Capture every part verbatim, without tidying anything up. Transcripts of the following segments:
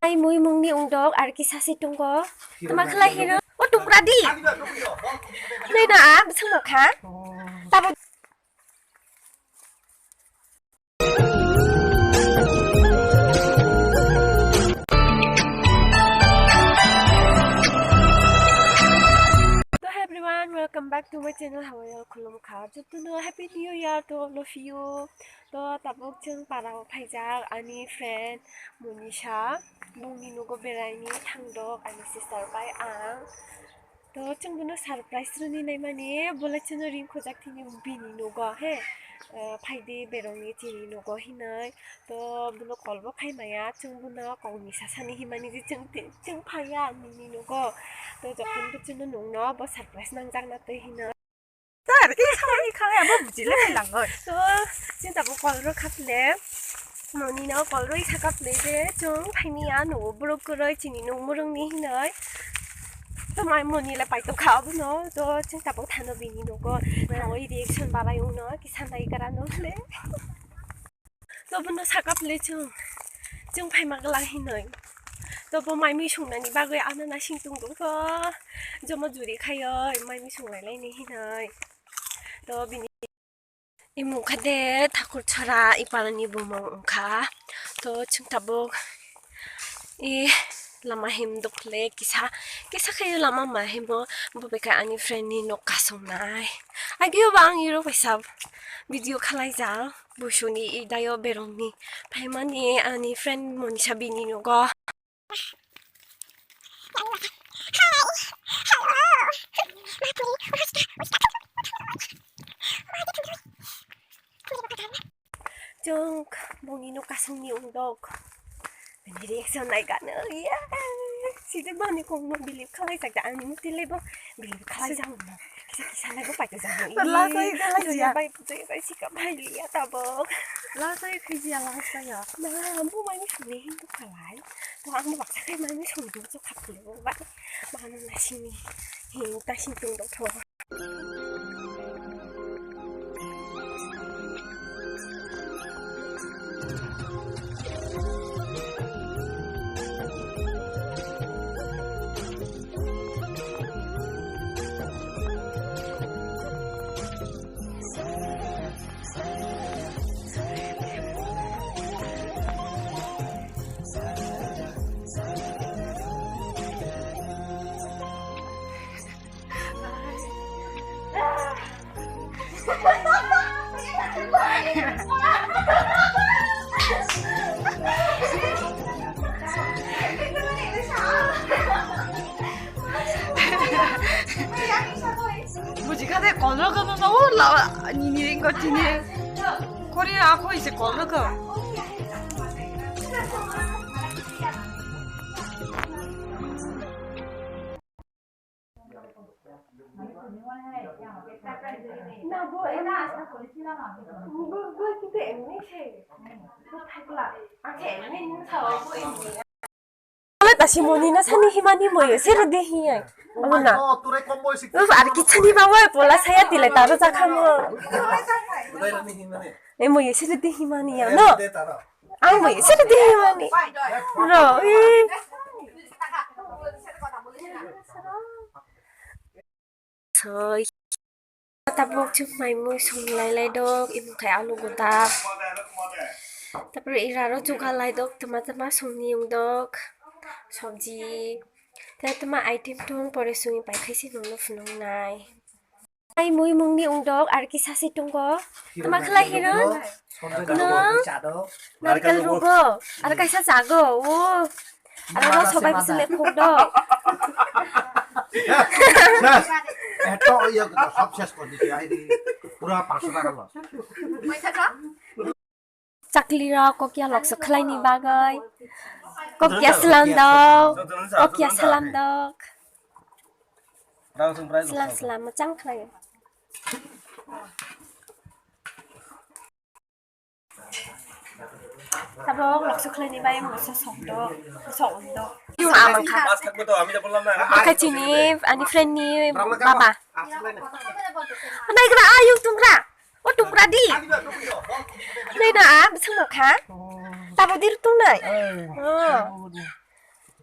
Ai mui mungni ungdok ar kisa se tongo. Tama khlai hino? O tupra di. Nai na a bising nokha. Tabo. So hi everyone, welcome back to my channel. How are you? Khulumkha. Jotono Happy New Year to all of you. To tabuk chwng parao phaijak ani friend Monisha, bongni nogo beraini thangdok ani sister bai ang. To chwng bono surprise rwni naimani, bolai chwngno ring khojak thini bini nogo he, eh, phaidi berongni chini nogo hinwi. To bono call bo khai maya, chwng bono kokni sasani himani je chwng ti-, chwng phaiya nini nogo. To jokhon bo chwngno nungno bo surprise nangjak na twi hinwi. Tar, kisa ni khalai abo bujile phai langoi. To, chini tabuk call rw khaple. Moni no call rw isa khaple je, chwng phaini ya no borok kwrwi chini no murung ni hinoi. To mai moni le paito kha abono. To, chini tabuk thano bini nogo. Thangoi reaction balai uno, kisa nai kara no le. To bono saka phle chwng, chwng phaima glak hinwi. To bo mai mui sungnani bagwi ano nasing tongtongkho, jomo juri khayo mai mui sunglailai ni hinwi. To bini imung kha de thakur chora ipalani bumung wngkha. To chwng tabuk i lama him dukle kisa, kisa khe lama ma himo bo bekha ani friend ni nok kasung nai. Agio ba ang iro kaisa video khalaijak. Busuni idayo berongni phaimani ani friend Monisha bini nogo. Chwng bongni nok kasungni ungdok. Bini reaction naikha no, iya. Sidi bani kok no believe khalai jak da, ani muti lebo believe khalai jak no. Kisa kisa lebo paito jak no. Lasai khalai jak. Bai putai bai sika bai liya tabo. Lasai khaji ya lasai ya. Na, bu mai ni sini hindu khalai. To ang baksa khai mai ni sini hindu khap lebo bai. Mano na sini hindu ta sini tung dok tho. Buji kha de kolro kono no la ni ni ring ko tini. Kori a khoi se kolro ko. Wala ta si moni na sani himani moyo sero de hiya. Abo na. Uf, ar kichani ba wai pola saya tile taro jakha mo. E moyo sero de himani ya no. Ang bo ese de mani. Bro, eh. Soi. Tabuk chuk mai mui song lai lai dok, imung khai alu goda. Tapore iraro juga lai dok, tama tama song ni yung dok. Sobji. Tama tama item tong pore song pai khai si nong no phunung nai. Ai mui mungni ungdok ar kisa se tongo. Tama khlai hino? No? Narikal rugo. Ar kaisa chago. O. Ar no sobai bisi le phuk do. Eto iya kita sab ses kor diti ai di pura paanch sho taka loss. Chakli rok kokya lokso khlaini bagwi. Kokya salam dok. Kokya salam dok. Salam salam machang khlai. Tabok lokso khlaini bai masa sok dok. Sok dok. Yung amang kha. Akha chini ani friend ni baba. Nai gra ayung tungra. O tupra di. Nai na a bising no kha. Tabo dir tung nai. Oh.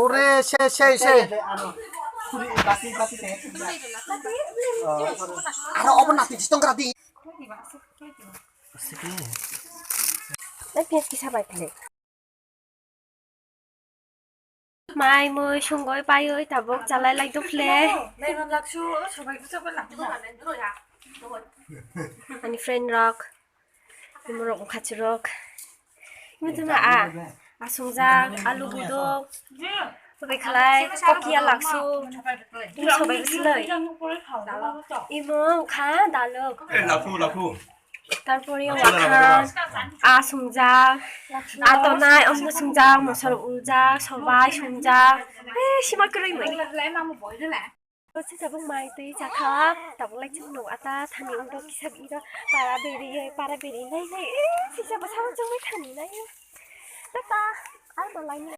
ওরে, সে, সে, সে। আরে, অপর নাতি, চিত্তঙ্কর আদি। Mai mui sungoi paioi tabuk chalai lai dukle. Ani friend rok, imo rok wngkha chwrwk. Imo tuma a, asungjak, alu buduk, bai khalai, kokia laksu, imo sobai bwswlwi. Imo wngkha daluk. Lakhu, lakhu. Tarpore wakha, a sungjak, a tonai, omno sungjak, mosor uljak, sobai sungjak. Eh, sima kwrwi mani. Bose tabuk mai twi chakha, tabuk lai chwng nuk ata thani wngdo kisa iro para beri ye, para beri nai nai. Eh, sisa bwsa chwng mai thani nai. Tata, ai malai ni.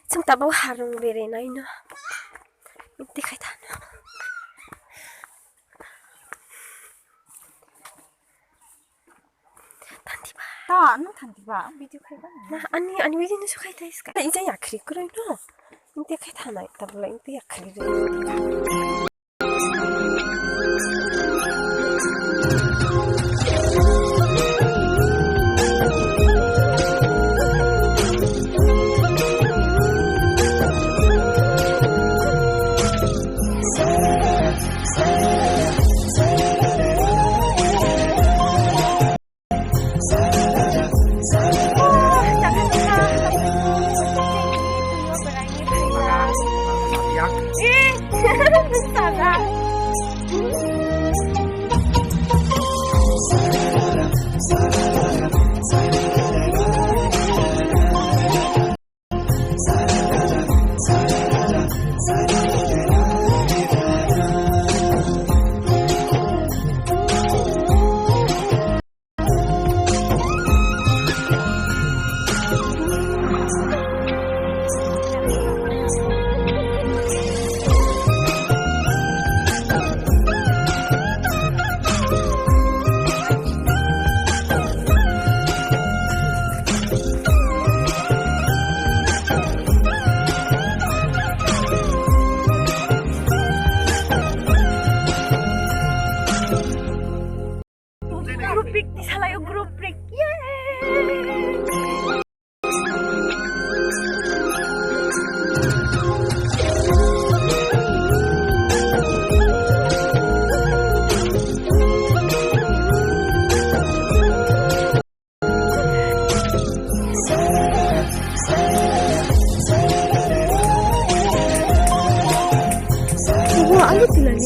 Chwng tabuk harung beri nai no. Tei khai thano. Thanti ba. Ta, nang thanti ba. Video khai ba. Na, ani, ani video ni sukhai tai ska. Ija yakhri kuroi no. Inte khai thanai, tabla inte yakhri. Group pic tisalayo, group pic. Yay! Wah, ayo tilani.